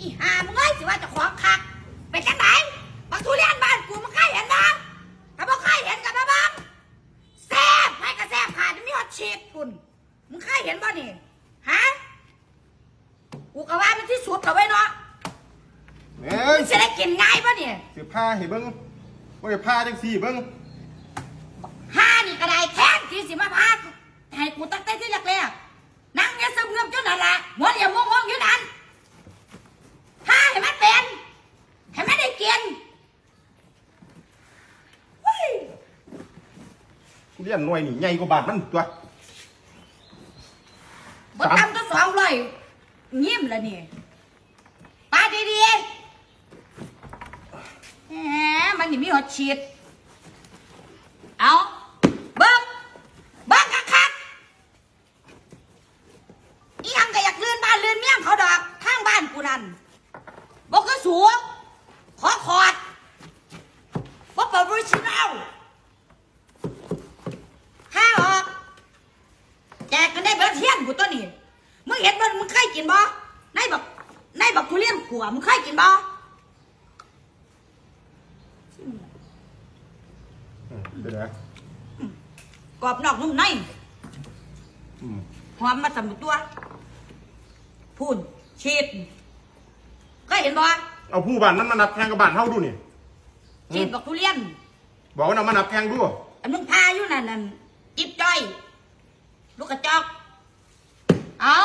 ອີ່ຫ່າ ມຶງເອີຍ ຊິວ່າເຈົ້າຂອງຄັກ ເປັນຈັ່ງໃດ? ບັກທຸລຽນບ້ານກູ ມຶງເຄີຍເຫັນບໍ່? ຖ້າບໍ່ເຄີຍເຫັນກໍມາເບິ່ງ ແຊບ ໃຜກໍແຊບຂາດ ມີຮອດຊີດພຸ້ນ ມຶງເຄີຍເຫັນບໍ່ນີ້? ຫາ ກູກໍວ່າມັນທີ່ສຸດແລ້ວເວີຍເນາະ ແມ່ນ ມຶງຊິໄດ້ກິນງ່າຍບໍ່ນີ້? ຊິຜ່າໃຫ້ເບິ່ງ ບໍ່ໄດ້ຜ່າຈັ່ງຊີ້ເບິ່ງ ຫານີ້ກໍໄດ້ ແທນທີ່ຊິມາຜ່າໃຫ້ກູຕັ້ງແຕ່ທີແລກໆ ນັ່ງເງືອບເງືອບຢູ່ນັ້ນລະ ຫົວຫຼ້ຽມງງຢູ່ນັ້ນ ຫາໃຫ້ມັນເປັນ ໃຫ້ມັນໄດ້ກິນ ເຮີ້ຍ ທຸລຽນໜ່ວຍນີ້ໃຫຍ່ກວ່າບ້ານມັນຕົວະ ບໍ່ຕ່ຳກວ່າສອງຮ້ອຍຍິ້ມລະນີ້ ປາດດີໆ ແໝ ມັນນີ້ມີຮອດຊີດ ເອົາ ເບິ່ງ ເບິ່ງຄັກໆ ອີ່ຫຍັງກໍຢາກລື່ນບ້ານລື່ນເມືອງເຂົາດອກ ທາງບ້ານກູນັ້ນ ບໍ່ຄືສູ ຂໍຂອດ ບໍ່ໂປຣເຟສຊັນແນວ ຂ້າອອກ ແຈກກັນໄດ້ເບິດເຮືອນກູຕົວະນີ້ ມຶງເຫັນບໍ່? ມຶງເຄີຍກິນບໍ່? ໃນບັກ ໃນບັກທຸລຽນຂົ້ວ ມຶງເຄີຍກິນບໍ່? ອືມ ເປັນໄງ? ອືມ ກອບນອກນຸ່ມໃນ ອືມ ຫອມມາສ່ຳຕົວະ ພຸ້ນ ຊີດ ເຄີຍເຫັນບໍ່? ເອົາຜູ້ບ້ານມັນມານັບແຂ່ງກັບບ້ານເຮົາດູນີ້ ຊີດບັກທຸລຽນ ບອກມັນເອົາມານັບແຂ່ງດູ ອັນມຶງພາຢູ່ນັ້ນ ອັນຈິບຈ້ອຍ ລູກກະຈອກ ເອົາ